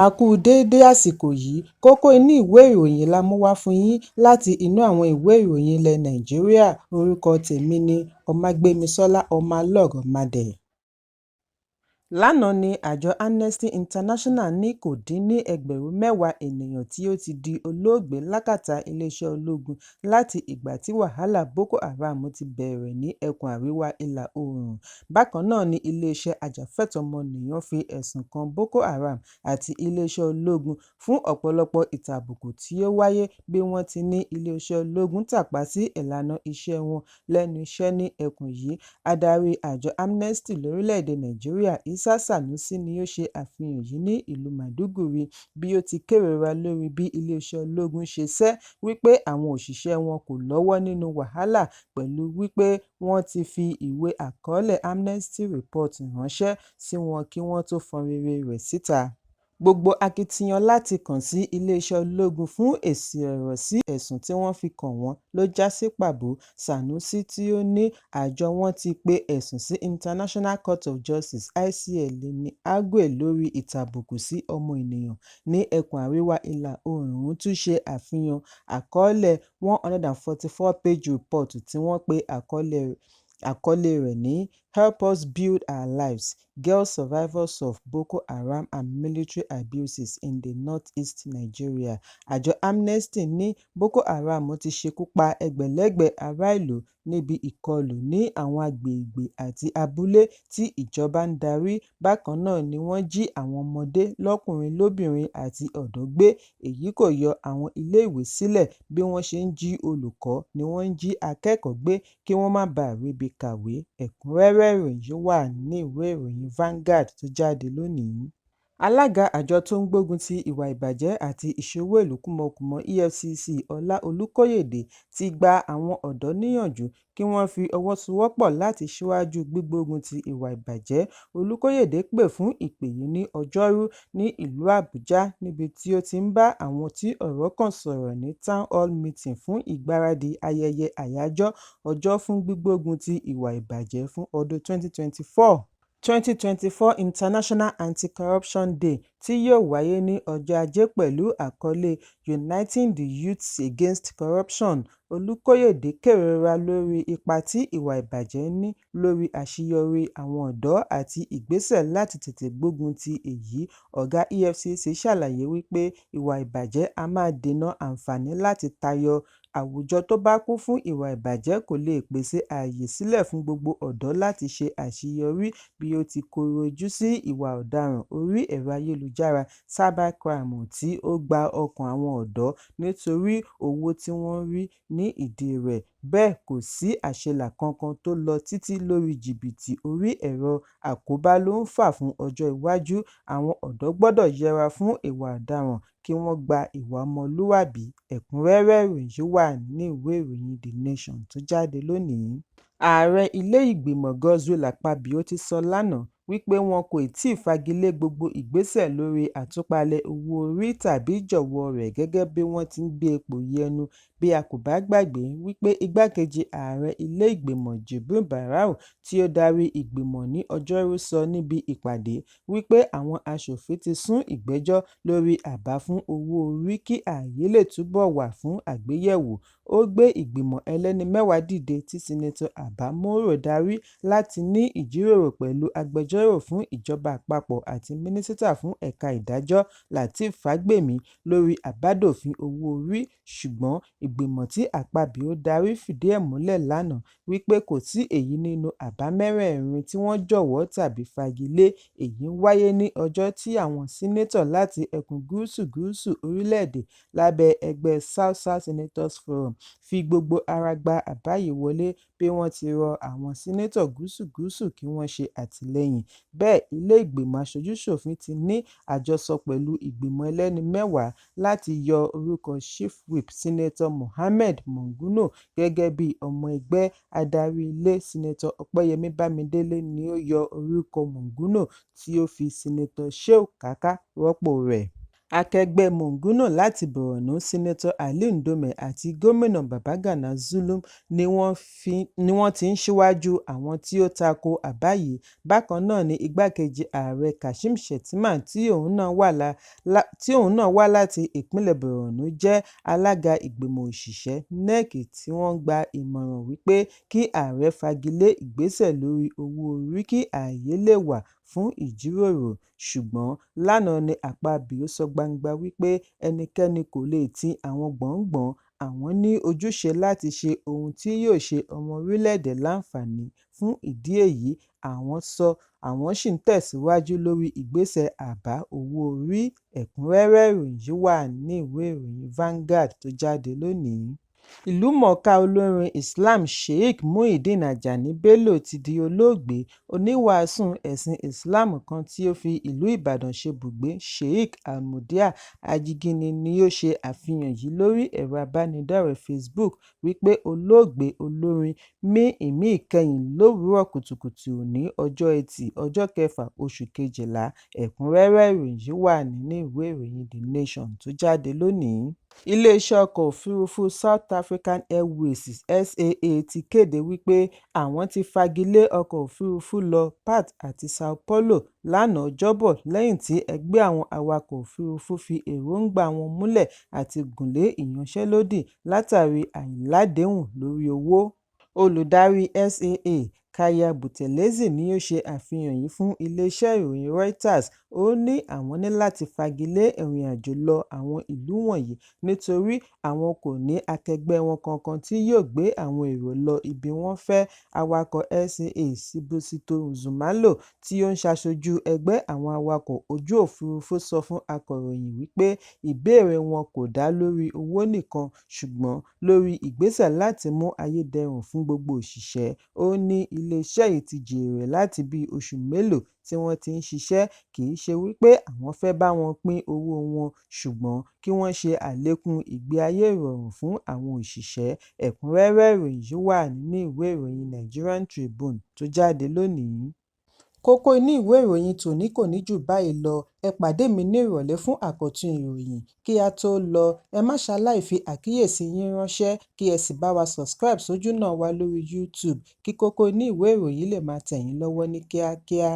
A kú déédé àsìkò yìí. Kókó inú ìwé ìròyìn la mú wá fún yín láti inú àwọn ìwé ìròyìn ilẹ̀ Nàìjíríà. Orúkọ tèmi ni Ọmágbémisọ́lá Ọmọlọ́rọ̀mádé. Lánàá ní àjọ Amnesty International ní kò dín ní ẹgbẹ̀rún 10 ènìyàn tí ó ti di olóògbé lákàtà iléeṣẹ́ ológun láti ìgbà tí wàhálà Boko Haram ti bẹ̀rẹ̀ ní ẹkùn àríwá ìlà-oòrùn. Bákan náà ni iléeṣẹ́ ajàfẹ́tọ̀ọ́-ọmọnìyàn fi ẹ̀sùn kan Boko Haram àti iléeṣẹ́ ológun fún ọ̀pọ̀lọpọ̀ ìtàbùkù tí ó wáyé, bí wọ́n ti ní iléeṣẹ́ ológun tàpá sí ìlànà iṣẹ́ wọn lẹ́nu iṣẹ́ ní ẹkùn yìí. Adarí àjọ Amnesty lórílẹ̀-èdè Nàìjíríà, Isa Sanusi, ni ó ṣe àfihàn yìí ní ìlú Maiduguri bí ó ti kérora lórí bí iléeṣẹ́ ológun ṣe sẹ́ wípé àwọn òṣìṣẹ́ wọn kò lọ́wọ́ nínú wàhálà, pẹ̀lú wípé wọ́n ti fi ìwé àkọọ́lẹ̀ Amnesty Report ránṣẹ́ sí wọn kí wọ́n tó fọnrere rẹ̀ síta. Gbogbo akitiyan láti kàn sí iléeṣẹ́ ológun fún èsì ọ̀rọ̀ sí ẹ̀sùn tí wọ́n fi kàn wọ́n ló já sí pàbó. Sanusi tí ó ní àjọ wọn ti pe ẹ̀sùn sí International Court of Justice (ICJ) ní Hague lórí ìtàbùkù sí ọmọ-ènìyàn ní ẹkùn àríwá ìlà-oòrùn tún ṣe àfihàn àkọọ́lẹ̀ 144-page report tí wọ́n pe àkọlé rẹ̀ ní "Help Us Build Our Lives: Girl Survivors of Boko Haram and Military Abuses in the North-East Nigeria". Àjọ Amnesty ní Boko Haram ti ṣekú pa ẹgbẹ̀lẹ́gbẹ̀ ará ìlú níbi ìkọlù ní àwọn agbègbè àti abúlé tí ìjọba ń darí. Bákan náà ni wọ́n jí àwọn ọmọdé lọ́kùnrin lóbìnrin àti ọ̀dọ́ gbé, èyí kò yọ àwọn iléèwé sílẹ̀. Bí wọ́n ṣe ń jí olùkọ́ ni wọ́n ń jí akẹ́kọ̀ọ́ gbé kí wọ́n má baà ríbi kàwé. Ẹ̀kúnrẹ́rẹ́ ìròyìn yìí wà ní ìwé ìròyìn Vanguard tó jáde lónìí. Alága àjọ tó ń gbógun ti ìwà ìbàjẹ́ àti ìṣowó ìlú kúmọkùmọ EFCC, Ọlá Olúkóyèdé, ti gba àwọn ọ̀dọ́ níyànjú kí wọ́n fi ọwọ́ sowọ́pọ̀ láti síwájú gbígbógun ti ìwà ìbàjẹ́. Olúkóyèdé pè fún ìpè yìí ní Ọjọ́rú ní ìlú Àbújá níbi tí ó ti ń bá àwọn tí ọ̀rọ̀ kàn sọ̀rọ̀ ní Town Hall Meeting fún ìgbáradì ayẹyẹ Àyájọ́ Ọjọ́ fún Gbígbógun ti Ìwà Ìbàjẹ́ fún ọdún 2024, 2024 International Anti-Corruption Day, tí yóò wáyé ní ọjọ́ Ajé pẹ̀lú àkọlé "Uniting the Youths Against Corruption". Olúkóyèdé kérora lórí ipa tí ìwà ìbàjẹ́ ní lórí àṣeyọrí àwọn ọ̀dọ́ àti ìgbésẹ̀ láti tètè gbógun ti èyí. Ọ̀gá EFCC ṣàlàyé wípé ìwà ìbàjẹ́ a máa dènà àǹfààní láti tayọ. Àwùjọ tó bá kún fún ìwà ìbàjẹ́ kò lè pèsè ààyè sílẹ̀ fún gbogbo ọ̀dọ́ láti ṣe àṣeyọrí, bí ó ti kọ̀rọ̀ ojú sí ìwà ọ̀daràn orí ẹ̀rọ ayélujára cybercrime tí ó gba ọkàn àwọn ọ̀dọ́ nítorí owó tí wọ́n ń rí ní ìdí rẹ̀. Bẹ́ẹ̀ kò sí àṣelà kankan tó lọ títí lórí jìbìtì orí ẹ̀rọ, àkóbá ló ń fà fún ọjọ́ iwájú. Àwọn ọ̀dọ́ gbọdọ̀ yẹra fún ìwà ọ̀daràn kí wọ́n gba ìwà ọmọlúwàbí. Ẹ̀kúnrẹ́rẹ́ ìròyìn yìí wà ní ìwé ìròyìn The Nation tó jáde lónìí. Ààrẹ ilé ìgbìmọ̀ Godswill Akpabio ti sọ lánàá wípé wọn kò tíì fagilé gbogbo ìgbésẹ̀ lórí àtúpalẹ̀ owó orí tàbí jọ̀wọ́ rẹ̀ gẹ́gẹ́ bí wọ́n ti ń gbé pòyì ẹnu. Bí a kò bá gbàgbé wípé igbákejì ààrẹ ilé ìgbìmọ̀ Jibrin Barau tí ó darí ìgbìmọ̀ ní Ọjọ́rú sọ níbi ìpàdé wípé àwọn aṣòfin ti sún ìgbẹ́jọ́ lórí àbá fún owó orí kí ààyè lè túbọ̀ wà fún àgbéyẹ̀wò. Ó gbé ìgbìmọ̀ ẹlẹ́ni 10 dìde tí Senator Abba Moro darí láti ní ìjíròrò pẹ̀lú agbẹjọ́rò fún ìjọba àpapọ̀ àti mínísítà fún ẹ̀ka ìdájọ́ Lateef Fagbemi lórí àbádòfin owó orí. Ṣùgbọ́n ìgbìmọ̀ tí Akpabio darí fìdí ẹ̀ múlẹ̀ lánàá wípé kò sí èyí nínú àbá mẹ́rẹ̀ẹ̀rin tí wọ́n jọ̀wọ́ tàbí fagi lé. Èyí ń wáyé ní ọjọ́ tí àwọn sínátọ̀ láti ẹkùn gúúsù gúúsù orílẹ̀-èdè lábẹ́ ẹgbẹ́ South-South Senators Forum fi gbogbo ara gba àbá yìí wọlé, bí wọ́n ti rọ àwọn sínátọ̀ gúúsù gúúsù kí wọ́n ṣe àtìlẹ́yìn. Bẹ́ẹ̀, ilé ìgbìmọ̀ aṣojú-ṣòfin ti ní àjọsọ pẹ̀lú ìgbìmọ̀ ẹlẹ́ni 10 láti yọ orúkọ Chief Whip Senator Mohammed Monguno gẹ́gẹ́ bí ọmọ ẹgbẹ́. Adarí ilé Senator Ọpẹ́yẹmí Bámidélé ni ó yọ orúkọ Monguno tí ó fi Senator Shehu Kaka rọ́pò rẹ̀. Akẹgbẹ́ Monguno láti Borno, Senator Ali Ndume àti Gómìnà Babagana Zulum ni wọ́n ti ń síwájú àwọn tí ó tako àbá yìí. Bákan náà ni Igbákejì Ààrẹ Kashim Shettima tí òun náà wá láti ìpínlẹ̀ Borno jẹ́ alága ìgbìmọ̀ òṣìṣẹ́ NEC tí wọ́n gba ìmọ̀ràn wípé kí ààrẹ fagilé ìgbésẹ̀ lórí owó orí kí àyè lè wà fún ìjíròrò. Ṣùgbọ́n lánàá ni Akpabio sọ gbangba wípé ẹnikẹ́ni kò leè tin àwọn gbọ̀ngbọ̀n, àwọn ní ojúṣe láti ṣe ohun tí yóò ṣe ọmọ orílẹ̀-èdè láǹfààní, fún ìdí èyí àwọn ṣì ń tẹ̀síwájú lórí ìgbésẹ̀ àbá owó orí. Ẹ̀kúnrẹ́rẹ́ ìròyìn yìí wà nínú ìwé ìròyìn Vanguard tó jáde lónìí. Ìlúmọ̀ọ́ká olórin Islam Sheikh Muyideen Ajani Bello ti di olóògbé. Oníwàásù ẹ̀sìn Islam kan tí ó fi ìlú Ìbàdàn ṣebùgbé, Sheikh Almudea Ajigini ni ó ṣe àfihàn yìí lórí ẹ̀rọ ìbánidọ́rẹ̀ẹ́ Facebook wípé olóògbé olórin mí ìmí ìkẹyìn lówùúrọ̀ kùtùkùtù òní ọjọ́ Ẹtì, ọjọ́ kẹfà oṣù kejìlá. Ẹ̀kúnrẹ́rẹ́ ìròyìn yìí wà nínú ìwé ìròyìn The Nation tó jáde lónìí. Iléeṣẹ́ ọkọ̀ òfurufú South African Airways SAA ti kéde wípé àwọn ti fagilé ọkọ̀ òfurufú lọ Perth àti Sao Paulo lánàá Ọjọ́bọ̀ lẹ́yìn tí ẹgbẹ́ àwọn awakọ̀ òfurufú fi èròńgbà wọn múlẹ̀ àti gùnlé ìyanṣẹ́lódì látàrí àìládéhùn lórí owó. Olùdarí SAA, Khaya Buthelezi ni ó ṣe àfihàn yìí fún ilé-iṣẹ́ ìròyìn Reuters. Ó ní àwọn ní láti fagilé ìrìnàjò lọ àwọn ìlú wọ̀nyí nítorí àwọn kò ní akẹgbẹ́ wọn kankan tí yóò gbé àwọn èrò lọ ibi wọ́n fẹ́. Awakọ̀ SAA Sibusiso Nxumalo tí ó ń ṣaṣojú ẹgbẹ́ àwọn awakọ̀ ojú òfurufú sọ fún akọ̀ròyìn wípé ìbéèrè wọn kò dá lórí owó nìkan ṣùgbọ́n lórí ìgbésẹ̀ láti mú ayé dẹrùn fún gbogbo òṣìṣẹ́. Ó ní iléeṣẹ́ yìí ti jèrè láti bíi oṣù mélòó tí wọ́n ti ń ṣiṣẹ́, kì í ṣe wípé àwọn fẹ́ bá wọn pín owó wọn ṣùgbọ́n kí wọ́n ṣe àlékún ìgbé ayé ìrọ̀rùn fún àwọn òṣìṣẹ́. Ẹ̀kúnrẹ́rẹ́ ìròyìn yìí wà nínú ìwé ìròyìn Nigerian Tribune tó jáde lónìí. Kókó inú ìwé ìròyìn tòní kò ní jù báyìí lọ. Ẹ pàdé mi ní ìrọ̀lẹ́ fún àkọ́tún ìròyìn. Kí á tó lọ, ẹ má ṣaláì fi àkíyèsí yín ránṣẹ́ kí ẹ sì bá wa subscribe sójúnà wa lórí YouTube kí kókó inú ìwé ìròyìn lè máa tẹ̀ yín lọ́wọ́ ní kíákíá.